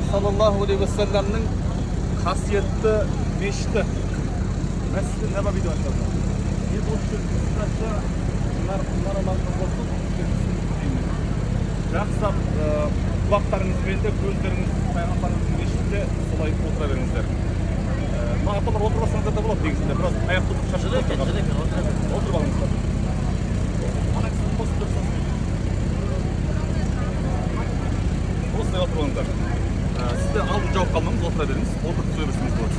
Саллаллаху алейхи уассаламның қасиетті мешіті, Мәсжид Нәбәви деп аталады. Енді осы жерде қысқаша мұнараның болсын, деймін. Жақсылап құлақтарыңызбен де көздеріңіз пайғамбарымыздың мешітінде солай отыра беріңіздер. Мына апалар, отырып алсаңыздар да болады негізінде, біраз аяқ тұтып шаршап Жүрек, отырған. Жүрек, отыра бер. Отырып алыңыздар. Ана кісіні қосып тұрсаңыз. Осылай отырып алыңыздар. Сізді алдын жауып қалмаңыз, отыра беріңіз, отырып түсе берсеңіз болады.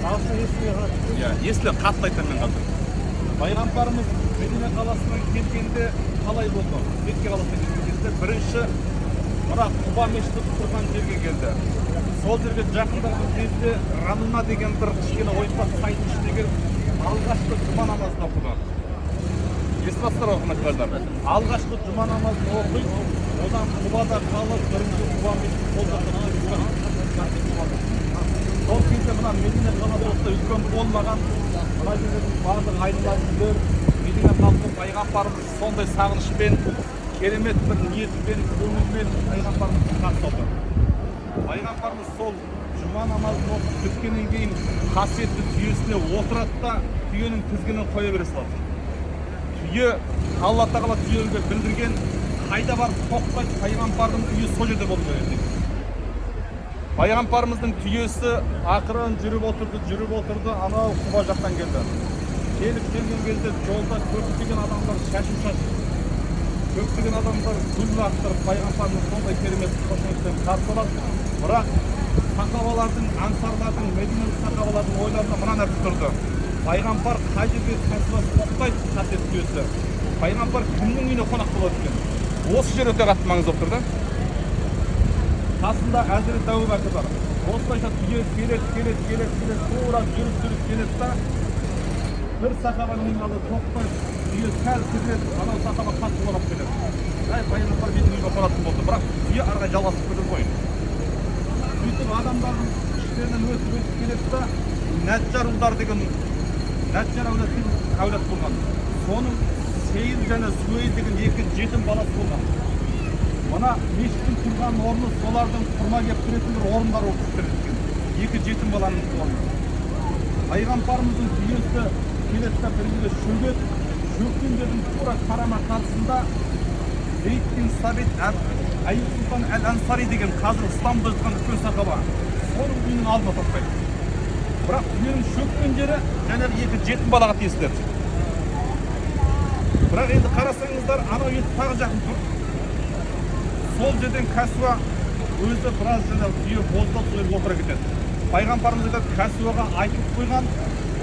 Дауысы естімей қалады. Иә, естілі, қатты айтамын мен қазір. Пайғамбарымыз Медина қаласынан келгенде қалай болды? Мекке қаласына келген кезде бірінші мына Құба мешіті тұрған жерге келді. Сол жерге жақындаған кезде Рануна деген бір кішкене ойпат сайдың ішіне келіп, алғашқы жұма намазын оқыды. Естіп жатсыздар ғой, құрметті қажылар? Алғашқы жұма намазын оқиды, одан Құбада қалып, бірінші Құба мешіті сол жақта тұрған. Сол кезде мына Медина қаласы осылай үлкен болмаған, мына жерлердің барлығы айналасы үйлер. Медина халқы пайғамбарымыз сондай сағынышпен, керемет бір ниетпен, көңілмен пайғамбарымызды қарсы алды. Пайғамбарымыз сол жұма намазын оқып біткеннен кейін қасиетті түйесіне отырады да, түйенің тізгінін қоя бере салады. Түйе, Алла тағала түйеге білдірген, қайда барып тоқтайды, пайғамбардың үйі сол жерде болу керек дейді. Пайғамбарымыздың түйесі ақырын жүріп отырды, жүріп отырды, анау Құба жақтан келді. Келіп келген кезде жолда көптеген адамдар шашу шашып, көптеген адамдар гүл лақтырып, пайғамбарымыз сондай керемет қошеметпен қарсы алады. Бірақ сахабалардың, ансарлардың, мединалық сахабалардың ойларында мына нәрсе тұрды: пайғамбар қай жерге кәсібі тоқтайды, қасиетті түйесі, пайғамбар кімнің үйіне қонақ болады екен? Осы жер өте қатты маңызды болып тұр да. Қасында Әзірет Әбу Бәкір бар. Осылайша түйе келеді, келеді, келеді, келеді, тура жүріп жүріп келеді да, бір сахабаның үйінің алдында тоқтайды. Түйе сәл кідіреді, анау сахаба қатты қуанып келеді: «Әй, пайғамбар менің үйіме қонатын болды». Бірақ түйе ары қарай жалғасып кетеді ғой. Сөйтіп адамдардың іштерінен өтіп өтіп келеді да, Нәджар ұлдары деген, Нәджар әулет деген әулет болған. Соның Сейіл және Суэйл деген екі жетім баласы болған. Мына мешіттің тұрған орны солардың құрма кептіретін бір орындары болып келеді екен, екі жетім баланың орны. Пайғамбарымыздың түйесі келеді да, бір жерде шөгеді. Шөккен жердің тура қарама қарсысында Зейд бин Сабит, Әйюб Сұлтан әл Ансари деген қазір исламда жатқан үлкен сахаба, соның үйінің алдына тоқтайды. Бірақ түйенің шөккен жері жаңағы екі жетім балаға тиесілі еді. Бірақ енді қарасаңыздар, анау ет тағы жақын тұр. Сол жерден кәсуа өзі біраз жаңағы түйе боздап, сол жерге отыра кетеді. Пайғамбарымыз айтады, кәсуаға айтып қойған,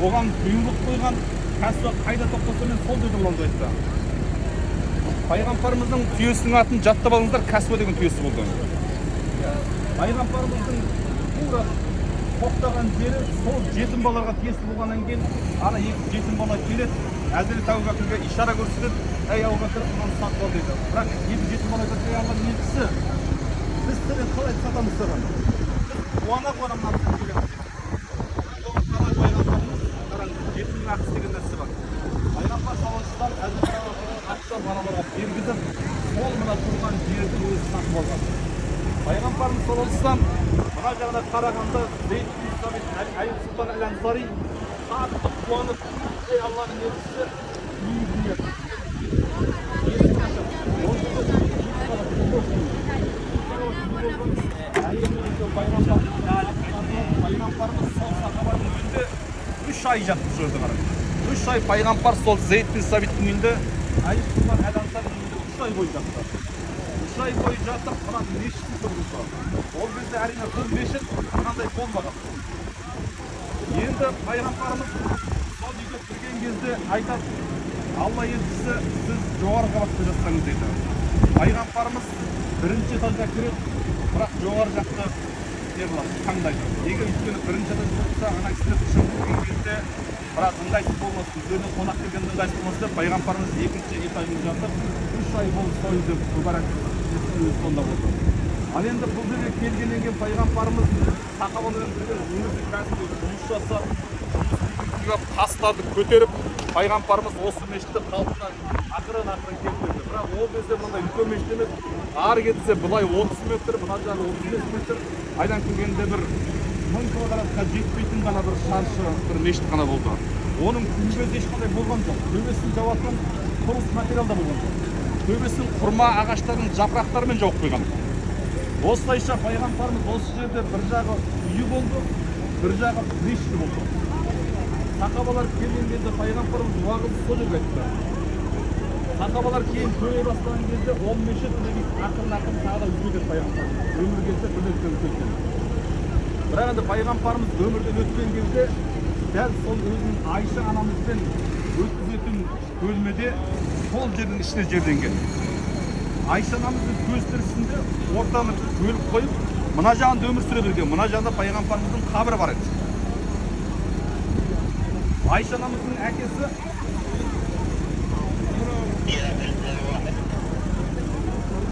оған бұйрық қойған: кәсуа қайда тоқтаса, мен сол жерде боламын деп айтты. Пайғамбарымыздың түйесінің атын жаттап алыңыздар, Кәсуа деген түйесі болды. Пайғамбарымыздың тура тоқтаған жері сол жетім балаларға тиесілі болғаннан кейін, ана екі жетім бала келеді, Әзірет Әбу Бәкірге ишара көрсетеді: «Әй, Әбу Бәкір, мынаны сатып ал», – дейді. Бірақ екі жетім бала айтады: «Ей, Алланың елшісі, біз сені қалай сатамыз саған? Біз қуана қуана мынаны сатып береміз», – дейді. Соған қарай пайғамбарымыз, қараңыз, жетімнің ақысы деген нәрсе бар. Пайғамбар саллаллаху алейхи вассалам Әзірет Әбу Бәкірдің ақша балаларға бергізіп, сол мына тұрған жерді өзі сатып алған. Пайғамбарымыз саллаллаху алейхи вассалам мына жағына қарағанда, Зейд бин Сабит, Әйюб Сұлтан әл Ансари қатты қуанып: «Ей, Алланың елшісі, үйіңе есігін ашып». Ол жерде екі қабат үй болған. Әйелі екеуі пайғамбарымыз сол сахабаның үйінде 3 ай жатты. Сол жерде, қараңыз, 3 ай пайғамбар сол Зейд бин Сабиттің үйінде, Әйюб Сұлтан әл Ансаридің үйінде 3 ай бойы жатты. 3 ай бойы жатып, мына мешітті тұрғызды. Ол кезде, әрине, бұл мешіт мынандай болмаған. Енді пайғамбарымыз сол үйге кірген кезде айтады: «Алла елшісі, сіз жоғары қабатта жатсаңыз», – дейді. Пайғамбарымыз бірінші этажға кіреді, бірақ жоғары жақты не қылады, таңдайды. Неге? Өйткені бірінші этажда жатса, ана кісілер шығып келген кезде біраз ыңғайсыз болмасын, өздеріне қонақ келгенде ыңғайсыз болмасын деп, пайғамбарымыз екінші этажында жатып, 3 ай болды сол үйде, мүбәрак өзі сонда болды. Ал енді бұл жерге келгеннен кейін пайғамбарымыз сахабалармен бірге өзі кәдімгі жұмыс жасап, жұмыс істеген, тастарды көтеріп, пайғамбарымыз осы мешітті қалпына ақырын ақырын келтірді. Бірақ ол кезде мынандай үлкен мешіт емес. Ары кетсе былай 30 метр, мына жағы 35 метр, айдан келгенде бір 1000 квадратқа жетпейтін ғана бір шаршы бір мешіт қана болды. Оның күмбезі ешқандай болған жоқ, төбесін жабатын құрылыс материал да болған жоқ. Төбесін құрма ағаштарының жапырақтарымен жауып қойған. Осылайша пайғамбарымыз осы жерде бір жағы үйі болды, бір жағы мешіті болды. Сахабалар келген кезде пайғамбарымыз уағызды сол жерге айтты. Сахабалар кейін көбейе бастаған кезде ол мешіт ақырын ақырын тағы да үлкейген. Пайғамбарымыз өмір келсе бір үлкейген. Бірақ енді пайғамбарымыз өмірден өткен кезде дәл сол өзінің Айша анамызбен өткізетін бөлмеде, сол жердің ішіне жерленген. Айша анамыздың көз тірісінде ортаны бөліп қойып, мына жағында өмір сүре берген, мына жағында пайғамбарымыздың қабірі бар еді. Айша анамыздың әкесі